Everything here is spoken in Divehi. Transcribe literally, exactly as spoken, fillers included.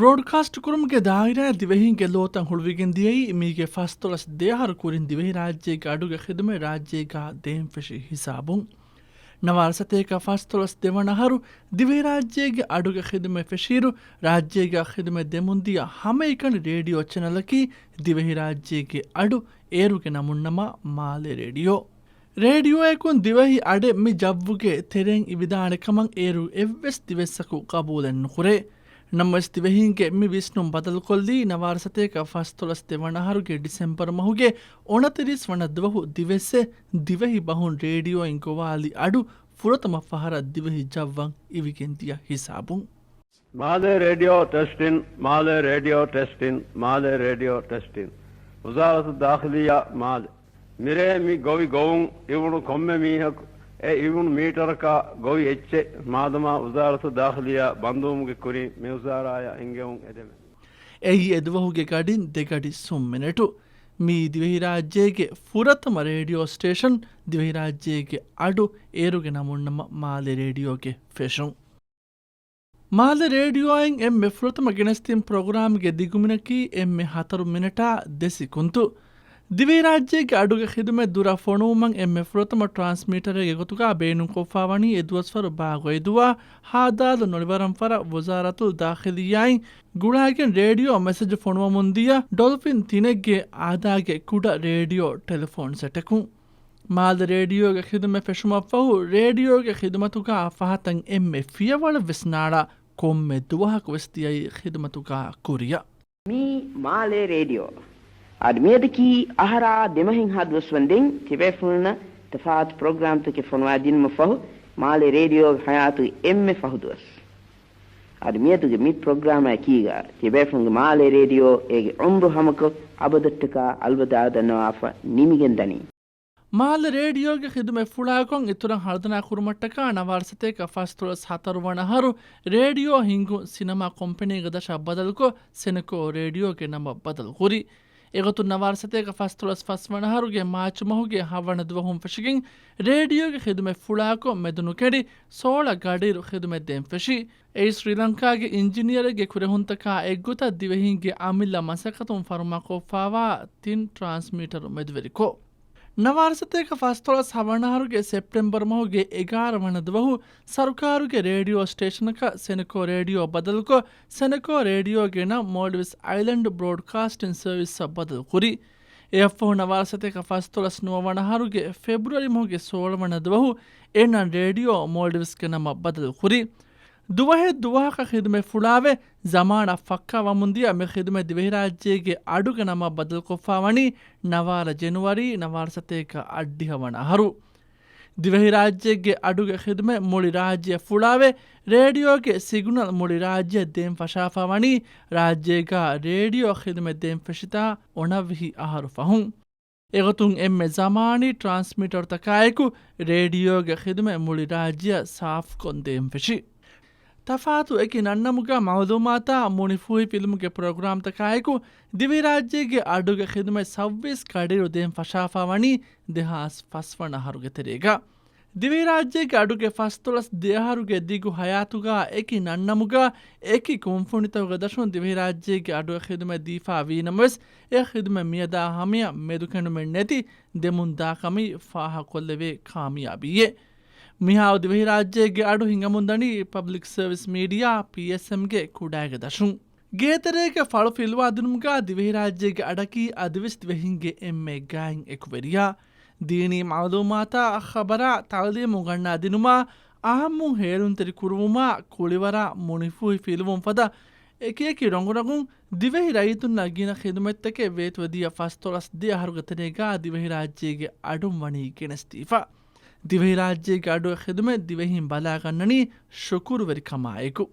ބްރޯޑްކާސްޓް ކުރުމުގެ ދާއިރާ ދިވެހިންގެ ލޯތައް ހުޅުވިގެން ދިޔައީ މީގެ ފަސްދޮޅަސް ދެއަހަރު ކުރިން ދިވެހިރާއްޖޭގެ އަޑުގެ ޚިދުމަތް ރާއްޖޭގާ ދޭން ފެށި ހިސާބުން. ނަވާރަ ސަތޭކަ ފަސްދޮޅަސް ދެވަނަ އަހަރު ދިވެހިރާއްޖޭގެ އަޑުގެ ޚިދުމަތް ފެށިއިރު، ރާއްޖޭގާ ޚިދުމަތް ދެމުންދިޔަ ހަމައެކަނި ރޭޑިއޯ ޗެނަލަކީ ދިވެހިރާއްޖޭގެ އަޑު އޭރުގެ ނަމުންނަމަ މާލެ ރޭޑިއޯ. ރޭޑިއޯއަކުން ދިވެހި އަޑެއް މި ޖައްވުގެ ތެރެއިން އިވިދާނެ ކަމަށް އޭރު އެއްވެސް ދިވެއްސަކު ގަބޫލެއް ނުކުރޭ. ނަމަވެސް ދިވެހީންގެ މި ވިސްނުން ބަދަލުކޮށްލީ ނަވާރަ ސަތޭކަ ފަސްދޮޅަސް ދެވަނަ އަހަރުގެ ޑިސެމްބަރު މަހުގެ އުނަތިރީސް ވަނަ ދުވަހު ދިވެއްސެއް ދިވެހި ބަހުން ރޭޑިއޯއިން ގޮވާލި އަޑު ފުރަތަމަ ފަހަރަށް ދިވެހި ޖައްވަން އިވިގެން ދިޔަ ހިސާބުން. މާލެ ރޭޑިއޯ ޓެސްޓިން، މާލެ ރޭޑިއޯ ޓެސްޓިން، މާލެ ރޭޑިއޯ ޓެސްޓިން. ވުޒާރަތު ދާޚިލިއްޔާ މާލެ. މިރޭ މި ގޮވި ގޮވުން އިވުނު ކޮންމެ މީހަކު އެ އިވުނު މީޓަރަކާ ގޮވި އެއްޗެއް މާދަމާ ވުޒާރަތު ދާޚިލިއްޔާ ބަންދުވުމުގެ ކުރިން މި ވުޒާރާޔަށް އެންގެވުން އެދެމެ. އެއީ އެދުވަހުގެ ގަޑިން ދެގަޑި ސުން މިނެޓު. މިއީ ދިވެހިރާއްޖޭގެ ފުރަތަމަ ރޭޑިއޯ ސްޓޭޝަން ދިވެހިރާއްޖޭގެ އަޑު އޭރުގެ ނަމުންނަމަ މާލެ ރޭޑިއޯގެ ފެށުން. މާލެ ރޭޑިއޯއިން އެންމެ ފުރަތަމަ ގެނެސްދިން ޕްރޮގްރާމްގެ ދިގުމިނަކީ އެންމެ ހަތަރު މިނެޓާ ދެ ސިކުންތު. ދިވެހިރާއްޖޭގެ އަޑުގެ ޚިދުމަތް ދުރަށް ފޮނުވުމަށް އެންމެ ފުރަތަމަ ޓްރާންސްމީޓަރެއްގެ ގޮތުގަ ބޭނުންކޮށްފާވަނީ އެދުވަސްވަރު ބާ ގޮއިދުއާ ހާދާލު ނޮޅިވަރަންފަރަށް ވުޒާރަތުލް ދާޚިލިއްޔާއިން ގުޅާގެން ރޭޑިއޯ މެސެޖު ފޮނުވަމުންދިޔަ ޑޮލްފިން ތިނެއްގެ އާދާގެ ކުޑަ ރޭޑިއޯ ޓެލެފޯން ސެޓަކުން. މާލެ ރޭޑިއޯގެ ޚިދުމަތް ފެށުމަށްފަހު، ރޭޑިއޯގެ ޚިދުމަތުގަ ފަހަތަށް އެންމެ ފިޔަވަޅެއްވެސް ނާޅާ ކޮންމެ ދުވަހަކުވެސް ދިޔައީ ޚިދުމަތުގަ ކުރިއަށް. މީ މާލެ ރޭޑިއޯ. އަދި މިއަދަކީ އަހަރާ ދެމަހެއްހާ ދުވަސްވަންދެން ތިބޭފުޅުންނަށް ތަފާތު ޕްރޮގްރާމްތަކެއް ފޮނުވާދިނުމަށްފަހު، މާލެ ރޭޑިއޯގެ ހަޔާތުގެ އެންމެ ފަހު ދުވަސް. އަދި މިއަދުގެ މި ޕްރޮގްރާމާއެކީގަ ތިބޭފުޅުންގެ މާލެ ރޭޑިއޯ އޭގެ އުމްރު ހަމަކޮށް އަބަދަށްޓަކާ އަލްވަދާ ދަންނަވާފަ ނިމިގެން ދަނީ. މާލެ ރޭޑިއޯގެ ޚިދުމަތް ފުޅާކޮށް އިތުރަށް ހަޅުދަނާ ކުރުމަށްޓަކާ ނަވާރަ ސަތޭކަ ފަސްދޮޅަސް ހަތަރު ވަނަ އަހަރު ރޭޑިއޯ ހިންގުން ސިނަމާ ކޮމްޕެނީގެ ދަށަށް ބަދަލުކޮށް، ސެނެކޯ ރޭޑިއޯގެ ނަމަށް ބަދަލު ކުރި. އެގޮތުން ނަވާރަ ސަތޭކަ ފަސްދޮޅަސް ފަސް ވަނަ އަހަރުގެ މާޗު މަހުގެ ހަ ވަނަ ދުވަހުން ފެށިގެން، ރޭޑިއޯގެ ޚިދުމަތް ފުޅާކޮށް، މެދުނުކެނޑި ސޯޅަ ގަޑިއިރު ޚިދުމަތް ދޭން ފެށި. އެއީ ސްރީލަންކާގެ އިންޖިނިއަރެއްގެ ކުރެހުންތަކާ އެއްގޮތަށް ދިވެހިންގެ އަމިއްލަ މަސައްކަތުން ފަރުމާކޮށްފާވާ ތިން ޓްރާންސްމީޓަރު މެދުވެރިކޮށް. ނަވާރަ ސަތޭކަ ފަސްދޮޅަސް ހަ ވަނަ އަހަރުގެ ސެޕްޓެމްބަރު މަހުގެ އެގާރަ ވަނަ ދުވަހު ސަރުކާރުގެ ރޭޑިއޯ ސްޓޭޝަނަކަށް ސެނެކޯ ރޭޑިއޯ ބަދަލުކޮށް، ސެނެކޯ ރޭޑިއޯގެ ނަން މޯލްޑިވްސް އައިލެންޑް ބްރޯޑްކާސްޓިން ސަރވިސްއަށް ބަދަލު ކުރި. އެއަށްފަހު ނަވާރަ ސަތޭކަ ފަސްދޮޅަސް ނުވަ ވަނަ އަހަރުގެ ފެބްރުއަރީ މަހުގެ ސޯޅަ ވަނަ ދުވަހު އެ ނަން ރޭޑިއޯ މޯލްޑިވްސްގެ ނަމަށް ބަދަލު ކުރި. ދުވަހެއް ދުވަހަކަށް ޚިދުމަތް ފުޅާވެ، ޒަމާނަށް ފައްކާ ވަމުންދިޔަ މި ޚިދުމަތް ދިވެހިރާއްޖޭގެ އަޑުގެ ނަމަށް ބަދަލުކޮށްފާވަނީ ނަވާރަ ޖެނުއަރީ ނަވާރަ ސަތޭކަ އަށްޑިހަ ވަނަ އަހަރު. ދިވެހިރާއްޖޭގެ އަޑުގެ ޚިދުމަތް މުޅި ރާއްޖެއަށް ފުޅާވެ، ރޭޑިއޯގެ ސިގްނަލް މުޅި ރާއްޖެއަށް ދޭން ފަށާފާވަނީ ރާއްޖޭގަ ރޭޑިއޯ ޚިދުމަތް ދޭން ފެށިތާ އޮނަވިހި އަހަރު ފަހުން. އެގޮތުން އެންމެ ޒަމާނީ ޓްރާންސްމީޓަރުތަކާއެކު ރޭޑިއޯގެ ޚިދުމަތް މުޅި ރާއްޖެއަށް ސާފުކޮށް ދޭން ފެށި. ތަފާތު އެކި ނަންނަމުގަ މައުލޫމާތާ މުނިފޫހިފިލުމުގެ ޕްރޮގްރާމްތަކާއެކު، ދިވެހިރާއްޖޭގެ އަޑުގެ ޚިދުމަތް ސައްބީސް ގަޑިއިރު ދޭން ފަށާފާވަނީ ދެހާސް ފަސް ވަނަ އަހަރުގެ ތެރޭގަ. ދިވެހިރާއްޖޭގެ އަޑުގެ ފަސްދޮޅަސް ދެ އަހަރުގެ ދިގު ހަޔާތުގަ އެކި ނަންނަމުގަ އެކި ކުންފުނިތަކުގެ ދަށުން ދިވެހިރާއްޖޭގެ އަޑުގެ ޚިދުމަތް ދީފާ ވީނަމަވެސް، އެ ޚިދުމަތް މިއަދާ ހަމަޔަށް މެދުކެނޑުމެއް ނެތި ދެމުން ދާކަމީ ފާހަގަކޮށްލެވޭ ކާމިޔާބީއެއް. މިހާރު ދިވެހިރާއްޖޭގެ އަޑު ހިނގަމުންދަނީ ޕަބްލިކް ސަރވިސް މީޑިއާ، ޕީއެސްއެމްގެ ކުޑައިގެ ދަށުން. ގޭތެރޭގެ ފަޅު ފިލުވާދިނުމުގަ ދިވެހިރާއްޖޭގެ އަޑަކީ އަދިވެސް ދިވެހިންގެ އެންމެ ގާތް އެކުވެރިޔާ. ދީނީ މައުލޫމާތާ، ޚަބަރާ، ތައުލީމު ގަންނާދިނުމާ، އާއްމުން ހޭލުންތެރި ކުރުވުމާ، ކުޅިވަރާ، މުނިފޫހި ފިލުވުން ފަދަ އެކިއެކި ރޮނގުރޮނގުން ދިވެހި ރައްޔިތުންނަށް ގިނަ ޚިދުމަތްތަކެއް ވޭތުވެދިޔަ ފަސްދޮޅަސް ދެ އަހަރުގެ ތެރޭގަ ދިވެހިރާއްޖޭގެ އަޑުން ވަނީ ގެނެސްދީފަ. ދިވެހިރާއްޖޭގެ އަޑުގެ ޚިދުމަތް ދިވެހިން ބަލާގަންނަނީ ޝުކުރުވެރިކަމާއެކު.